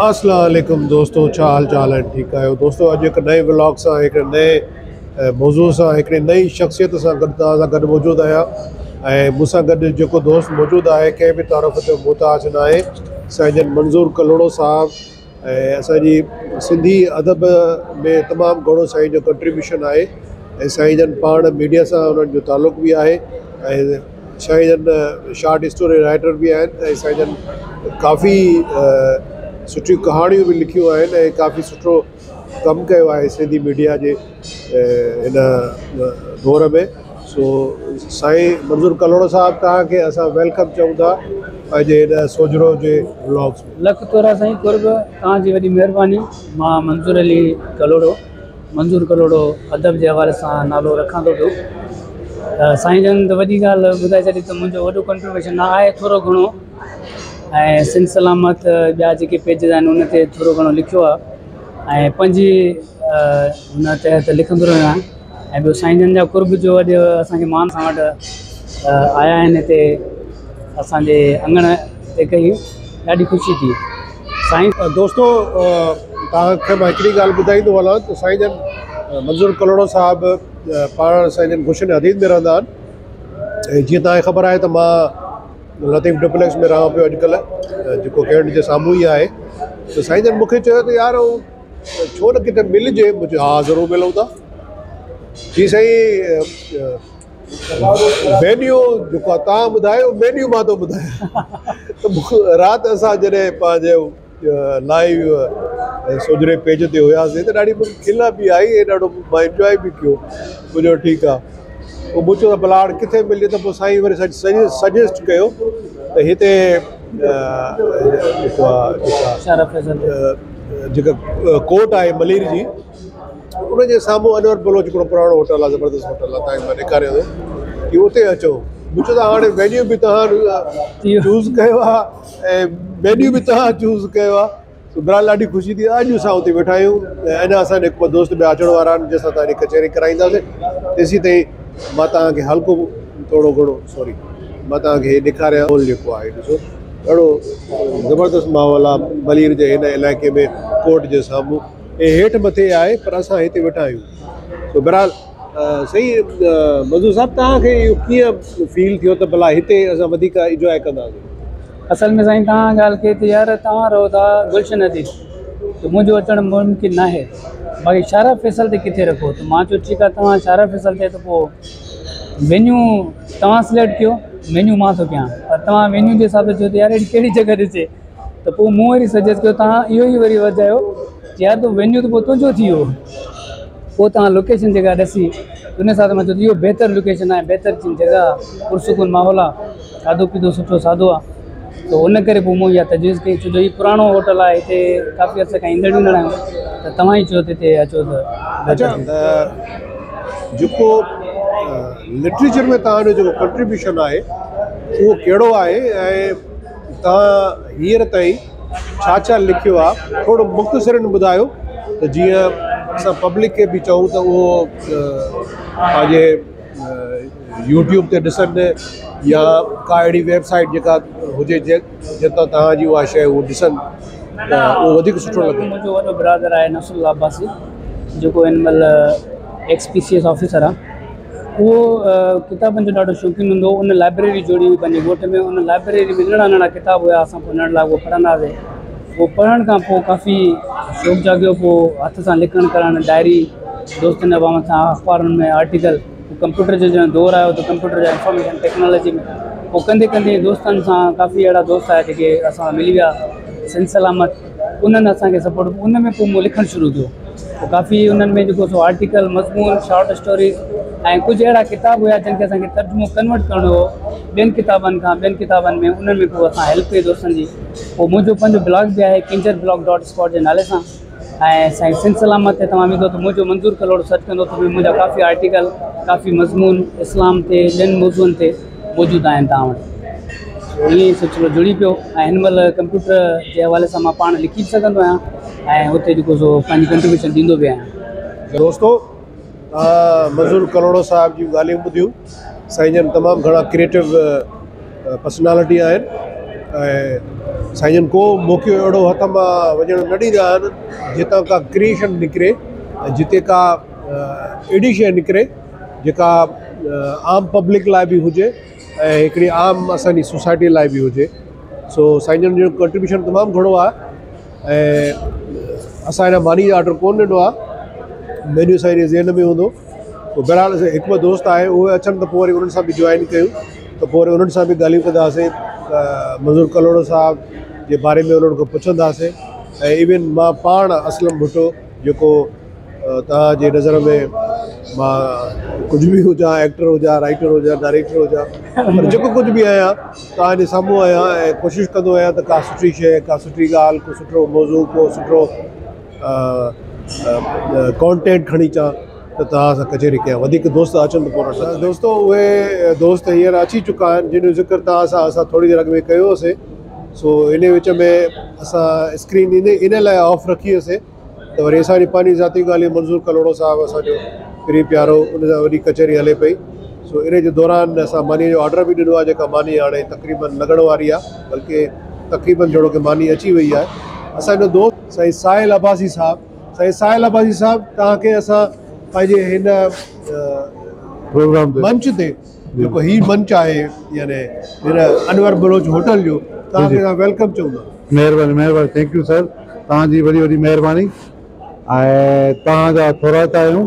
اسلام عليڪم دوستو ڇا حال چال آهن ٺيڪ آهيو دوستو اڄ هڪ نئين ولاگ سان هڪ نئين موضوع سان هڪڙي نئين شخصيت سان گڏ توهان سان گڏ موجود آهيان ۽ مون سان گڏ جيڪو دوست موجود آهي ڪنهن به تعارف جو محتاج نه آهي سائين جن منظور ڪلهوڙو صاحب ۽ اسان جي سنڌي ادب ۾ تمام گهڻو سائين جو ڪنٽريبيوشن آهي ۽ سائين جن پاڻ ميڊيا سان انهن جو تعلق به آهي ۽ سائين جن شارٽ اسٽوري رائٽر به آهن ۽ سائين جن ڪافي سٺيون ڪهاڻيون به لکيون آهن ۽ ڪافي سٺو ڪم ڪيو آهي سنڌي ميڊيا جي هن دور ۾ سو سائين منظور ڪلهوڙو صاحب توهان کي اسان welcome چئون ٿا پنهنجي هن سوجهرو جي ولاگس ۾. لک ٿورا سائين قرب توهان جي وڏي مهرباني مان منظور علي ڪلهوڙو منظور ڪلهوڙو ادب جي حوالي سان نالو رکان ٿو پيو ته سائين جن ته وڏي ڳالهه ٻڌائي ڇڏي ته منهنجو وڏو ڪنٽريبيوشن نه آهي ٿورو گهڻو ۽ سنڌ سلامت ٻيا جيڪي پيجز آهن ان تي ٿورو گهڻو لکيو آهي ۽ پنهنجي ان تحت لکندو رهيو آهيان ۽ ٻيو سائين جن جا قرب جو اڄ اسانکي مان سان وٽ آيا آهن هتي اسانجي اڱڻ تي ڪئي ڏاڍي خوشي ٿي سائين. دوستو توهان کي مان هڪڙي ڳالهه ٻڌائيندو هلان ته سائين جن منظور ڪلهوڙو صاحب پاڻ سائين جن گلشن حديد ۾ رهندا آهن ۽ جيئن توهان کي خبر آهي ته مان لطيف ڊپليڪس ۾ رهان پيو اڄڪلهه جيڪو ڪينٽ جي سامهون ئي آهي ته سائين جن مونکي چيو ته يار ڇو نه ڪٿي ملجي مون چيو ها ضرور ملون ٿا جي سائين مينيو جيڪو آهي توهان ٻڌايو مينيو مان ٿو ٻڌايان ته رات اسان جڏهن پنهنجي لائيو سوجهري پيج تي هياسين ته ڏاڍي مون کي کل به آئي ۽ ڏاڍو مان انجواء به ڪيو مون چيو ٺيڪ آهي پوء مون چيو ته ڀلا هاڻي ڪٿي ملجي ته پوء سائين وري سجيسٽ ڪيو ته هتي جيڪو آهي جيڪا ڪورٽ آهي ملير جي ان جي سامهون انور بلوچ هڪڙو پراڻو هوٽل آهي زبردست هوٽل آهي توهان کي مان ڏيکاريان ٿو ڪي اتي اچو مون چيو ته هاڻي وينيو به توهان چوز ڪيو آهي ۽ مينيو به توهان چوز ڪيو آهي سو بهرحال ڏاڍي خوشي ٿي اڄ اسان اتي ويٺا آهيون ۽ اڃا اسان جا هڪ ٻه دوست ٻيا اچڻ وارا آهن جنهن سان توهان جي ڪچهري ڪرائينداسين تيسين تائين مان توهان کي هلڪو ٿورو گهڻو سوري مان توهان کي ڏيکاريان ماحول جيڪو آهي ڏسو اهڙو زبردست ماحول آهي ملير جي هن علائقي ۾ ڪورٽ جي سامهون هي هيٺ مٿي آهي پر اسان هتي ويٺا آهيون سو بهرحال سائين منظور صاحب توهان کي اهو ڪيئن فيل ٿيو ته ڀلا هتي اسان وڌيڪ انجواء ڪنداسين. اصل ۾ سائين توهان ڳالهه ڪئي ته يار توهان رهو ٿا گلشن حديد ته منهنجو اچڻ ممڪن ناهي باقي شارع فيصل تي ڪٿي رکو ته مان چيو ٺيڪ آهي توهان شارع فيصل تي ته پوء وينيو توهان سليڪٽ ڪيو مينيو مان ٿو ڪيان پر توهان وينيو جي حساب سان چيو ته يار اهڙي ڪهڙي جڳهه ڏسجي ته پوء مون وري سجيسٽ ڪيو توهان اهو ئي وري ورجايو چي يار تو وينيو ته پوء تنهنجو ٿي ويو پوء توهان لوڪيشن جيڪا ڏسي ان حساب سان مان چيو ته اهو بهتر لوڪيشن آهي بهتر جڳهه آهي پرسڪون ماحول آهي کاڌو پيتو سٺو سادو آهي ته ان ڪري پوء مون اها تجويز ڪئي ڇو جو هي پراڻو هوٽل آهي هتي ڪافي عرصي کان ايندڙ ويندڙ آهيون ته توهان ئي چيو ته هتي اچو ته اچا جيڪو لٽريچر ۾ توهان جو جيڪو ڪنٽريبيوشن آهي اهو ڪهڙو آهي ۽ توهان هينئر تائين ڇا ڇا لکيو آ ٿورو مختصرن ٻڌايو ته جيئن اسان پبلڪ کي به چئون ته اهو پنهنجي يوٽيوب تي ڏسن يا ڪا اهڙي ويب سائيٽ جيڪا هجي جتان توهان جي اها شيء هو ڏسن ته اهو وڌيڪ سٺو لڳندو. منهنجو وڏو برادر آهي نصرالله عباسي جيڪو هن مهل ex P C S officer آ. اهو ڪتابن جو ڏاڍو شوقين هوندو هو ان لائبريري جوڙي هئي پنهنجي ڳوٺ ۾ ان لائبريري ۾ ننڍڙا ننڍڙا ڪتاب هيا اسان پوء ننڍڙا اهو پڙهندا هئاسي اهو پڙهڻ کان پوء ڪافي شوق جاڳيو پوء هٿ سان لکڻ ڪرڻ ڊائري دوستن احبابن سان اخبارن ۾ آرٽيڪل ڪمپيوٽر جو جڏهن دور آيو ته ڪمپيوٽر جا انفارميشن ٽيڪنالاجي ۾ پوء ڪندي ڪندي دوستن سان ڪافي اهڙا دوست آيا جيڪي اسان سان ملي ويا سنڌ سلامت انهن اسان کي سپورٽ ان ۾ پوء مون لکڻ شروع ڪيو پوء ڪافي انهن ۾ جيڪو سو آرٽيڪل مضمون شارٽ اسٽوريز ۽ ڪجهه اهڙا ڪتاب هيا جن کي اسان کي ترجمو ڪنورٽ ڪرڻو هو ٻين ڪتابن کان ٻين ڪتابن ۾ انهن ۾ پوء اسان هيلپ ڪئي دوستن جي پوء منهنجو پنهنجو بلاگ به آهي ڪينجهر بلاگ ڊاٽ اسپاٽ جي نالي سان ۽ سائين سنڌ سلامت تي توهان ويندو ته منهنجو منظور ڪلهوڙو سرچ ڪندو ته منهنجا ڪافي آرٽيڪل ڪافي مضمون اسلام تي ٻين موضوعن تي موجود آهن توهان وٽ. سو ائين ئي سلسلو جڙي پيو ۽ هن مهل ڪمپيوٽر جي حوالي سان مان پاڻ لکي به سگهندو آهيان ۽ اتي جيڪو سو پنهنجي ڪنٽريبيوشن ڏيندو به آهيان. دوستو توهان منظور ڪلهوڙو صاحب جون ڳالهيون ٻڌيون سائين جن تمام گهڻا ڪريٽو پرسنالٽي آهن ۽ سائين جن ڪو موقعو اهڙو هٿ مان وڃڻ نه ڏيندا آهن جتان ڪا ڪريئيشن نڪري ۽ جتي ڪا اهڙي شيء نڪري جيڪا عام پبلڪ لاءِ به هجي ۽ هڪڙي عام اسان جي سوسائٽي لاءِ به هجي. سو سائين جن جو ڪنٽريبيوشن تمام گهڻو آهي ۽ اسان هن ماني جو آرڊر ڪونه ڏنو آهي، مينيو سائين جي ذهن ۾ هوندو. پوءِ بهرحال هڪ ٻه دوست آهي اهي اچن ته پوءِ وري انهن سان به جوائن ڪيون ته پوءِ وري انهن سان به ڳالهيون ڪنداسين. منظور ڪلهوڙو صاحب جي باري ۾ انهن کان پڇنداسين ۽ ايون مان پاڻ اسلم ڀٽو جيڪو توهان جي نظر ۾ مان ڪجهه به هجان، ايڪٽر هجان، رائيٽر هجان، ڊائريڪٽر هجان، پر جيڪو ڪجهه به آهيان توهان جي سامهون آهيان ۽ ڪوشش ڪندو آهيان ته ڪا سٺي شيءِ، ڪا سٺي ڳالهه، ڪو سٺو موضوع، ڪو سٺو ڪانٽينٽ کڻي اچان ته توهان سان ڪچهري ڪيان. وڌيڪ دوست اچن ته پوءِ دوستو اهي دوست هينئر اچي چڪا آهن جن جو ذڪر توهان سان اسان ٿوري دير اڳ ۾ ڪيو هوسين. سو ان وچ ۾ اسان اسڪرين ان لاءِ آف رکي هئيسين ته وري اسان جي پنهنجي ذاتي ڳالهيون منظور ڪلهوڙو صاحب اسان جو پرين پيارو ان سان وڏي ڪچهري هلي پئي. سو ان جي دوران اسان مانيءَ جو آرڊر به ڏنو آهي، جيڪا ماني هاڻي تقريبن لڳڻ واري آهي، بلڪه تقريبن جهڙو ڪه ماني اچي وئي آهي. اسان جو دوست سائين ساحل عباسي صاحب، سائين ساحل عباسي صاحب توهان کي اسان پنهنجي هن پروگرام منچ تي جيڪو هي منچ آهي يعني هن انور بلوچ هوٽل جو، توهان کي اسان welcome چئون ٿا. مهرباني مهرباني، thank you سر، توهان جي وڏي وڏي مهرباني ۽ توهان جا ٿورائتا آهيون.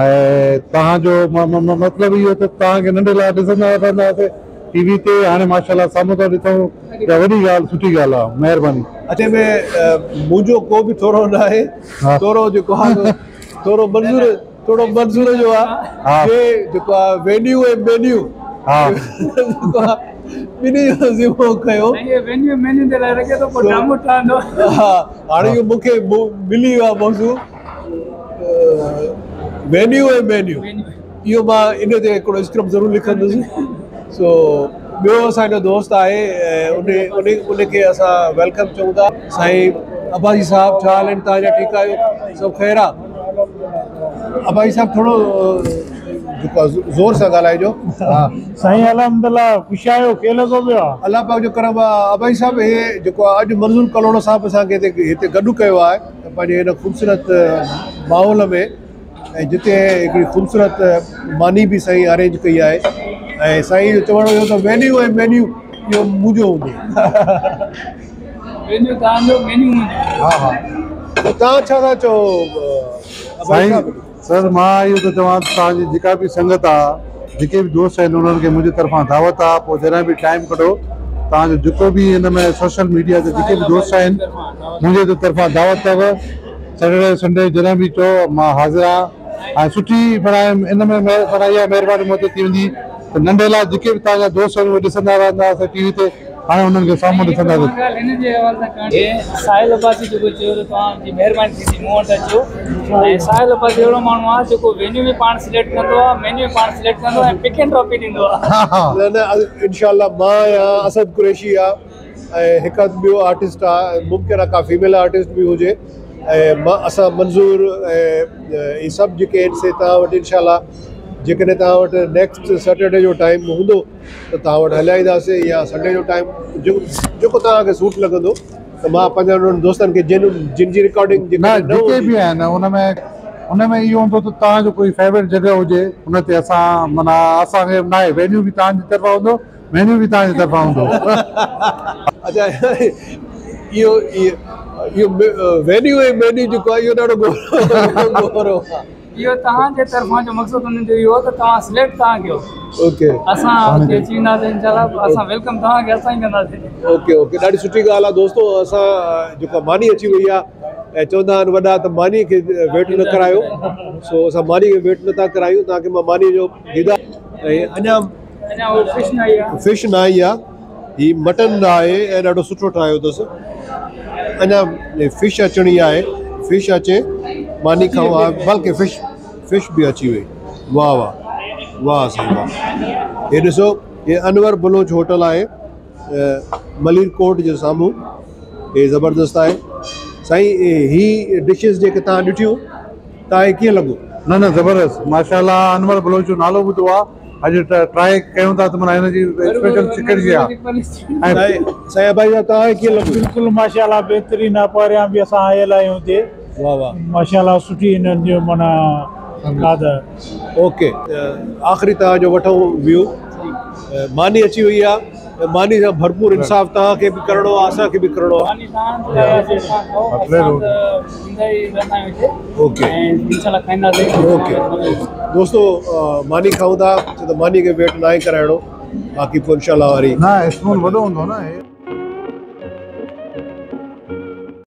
۽ توهان جو مطلب اهو ته توهان کي ننڍي لاءِ ڏسندا رهندا هئاسين ٽي وي تي، هاڻي ماشاءَ سامهون ٿا ڏسون، اها وڏي ڳالهه، سٺي ڳالهه آهي. مهرباني. اچي ۾ منهنجو ڪو به ٿورو نه آهي، ٿورو جيڪو آهي ٿورو منظور، ٿورو منظور جو آهي جيڪو آهي وينيو ۽ مينيو، جيڪو آهي ٻنهي جو ذمو کنيو. وينيو مينيو جي لاءِ رکي ٿو، پوءِ ڊرامو ٺهندو. ها، هاڻي اهو مون کي ملي ويو آهي موضوع وينيو ۽ مينيو، اهو مان ان تي هڪڙو اسڪرپٽ ضرور لکندس. سو ٻيو اسان جو دوست آهي ان ان کي اسان welcome چئون ٿا. سائين عباسي صاحب، ڇا حال آهن توهان جا؟ ٺيڪ آهيو؟ سڀ خير آهي؟ عباسي صاحب ٿورو جيڪو آهي زور سان ڳالهائجو. ها سائين، الحمدلله، خوش آهيو؟ ڪيئن لڳو پيو آهي؟ الله پاڪ جو ڪرم آهي. عباسي صاحب، هي جيڪو آهي اڄ منظور ڪلهوڙو صاحب اسان کي هتي گڏ ڪيو آهي ته پنهنجي هن خوبصورت ماحول ۾ ۽ جتي هڪڙي خوبصورت ماني به سائين ارينج ڪئي آهي ۽ سائين جو چوڻ هيو ته وينيو ۽ مينيو اهو منهنجو هوندو. وينيو توهان جو، مينيو منهنجو. ها ها، توهان ڇا ٿا چئو سائين؟ سر مان اهو ٿو چوان توهان جي جيڪا به سنگت آهي، جيڪي به دوست آهن، انهن کي منهنجي طرفان دعوت آهي. پوءِ جڏهن به ٽائيم ڪڍو، توهان جو جيڪو به هن ۾ سوشل ميڊيا تي جيڪي به دوست آهن، منهنجي طرفان دعوت اٿو. سيٽرڊي سنڊي جڏهن به چئو مان حاضر آهيان. ۽ سٺي معنيٰ ان ۾ معنيٰ اها مهرباني مون تي ٿي ويندي ته ننڍي لاءِ جيڪي به توهان جا دوست آهن اهي ڏسندا رهندا هئاسين ٽي وي تي، هاڻي انهن کي سامهون ڏسنداسين. هن جي حوالي سان ساحل عباسي جيڪو چيو ته توهان جي مهرباني ٿيندي مون وٽ اچو. ۽ ساحل عباسي اهڙو ماڻهو آهي جيڪو وينيو به پاڻ سليڪٽ ڪندو آهي، مينيو به پاڻ سليڪٽ ڪندو آهي ۽ پڪ اينڊ ڊراپ به ڏيندو آهي. نه نه، انشا الله مان آهيان، اسد قريشي آهي ۽ هڪ اڌ ٻيو آرٽسٽ آهي، ممڪن آهي ڪا فيميل آرٽسٽ به هجي. ۽ مان اسان منظور ۽ اهي سڀ جيڪي آهن سي توهان وٽ انشا الله جيڪڏهن توهان وٽ نيڪسٽ سيٽرڊي جو ٽائيم هوندو ته توهان وٽ هليا اينداسين، يا سنڊي جو ٽائيم جيڪو توهان کي سوٽ لڳندو ته مان پنهنجن انهن دوستن کي جن جن جي رڪارڊنگ نه جيڪي به آهن ان ۾ اهو هوندو ته توهان جو ڪوئي فيوريٽ جڳهه هجي ان تي اسان معنيٰ اسان کي نه آهي، وينيو به توهان جي طرفان هوندو، مينيو به توهان جي طرفان هوندو. اڇا، اهو اهو وينيو ۽ مينيو جيڪو آهي اهو ڏاڍو ڳورو آهي. اهو توهان جي طرفان جو مقصد هنن جو اهو ته توهان سليڪٽ توهان ڪيو، اوڪي، اسان هتي اچي وينداسين انشا الله، اسان welcome توهان کي اسان ئي ڪنداسين. اوڪي اوڪي، ڏاڍي سٺي ڳالهه آهي. دوستو، اسان جيڪو ماني اچي وئي آهي ۽ چوندا آهن وڏا ته مانيءَ کي ويٽ نه ڪرايو، سو اسان مانيءَ کي ويٽ نٿا ڪرايون. توهان کي مان مانيءَ جو ديدار ۽ اڃا اڃا اهو فش نه آئي آهي، فش نه آئي آهي. هي مٽن آهي ۽ ڏاڍو سٺو ٺاهيو اٿس. اڃا فش اچڻي آهي، فش اچي ماني کائون. ها، بلڪه فش به اچي وئي. واهه واهه واهه سائين واهه. هي ڏسو، هي انور بلوچ هوٽل آهي ملير ڪوٽ جي سامهون. هي زبردست آهي سائين. هي ڊشز جيڪي توهان ڏٺيون، توهان کي ڪيئن لڳو؟ نه نه، زبردست، ماشا الله. انور بلوچ جو نالو ٻڌو آهي، اڄ ٽرائي ڪيون ٿا ته معنيٰ هن جي اسپيشل چڪن جي آهي. سائين سائين ابائي صاحب توهان کي ڪيئن لڳو؟ بلڪل ماشاءالله بهترين آ، پهريان به اسان آيل آهيون هتي. واه واه. ماشاءالله سٺي هنن جو معنيٰ کاڌ. اوڪي آخري توهان جو وٺون ويو. ماني اچي وئي آ، ماني سان ڀرپور انصاف توهان کي به ڪرڻو آ، اسان کي به ڪرڻو آ. ماني توهان جي لاء اسان کائون، اسان ته ايندا ئي رهندا آهيون هتي. اوڪي. ۽ انشاءالله کائينداسين. اوڪي دوستو ماني کائون ٿا، ڇو ته ماني کي ويٽ ناهي ڪرائڻو، باقي پوء انشاءالله وري. نه اسپون وڏو هوندو نه.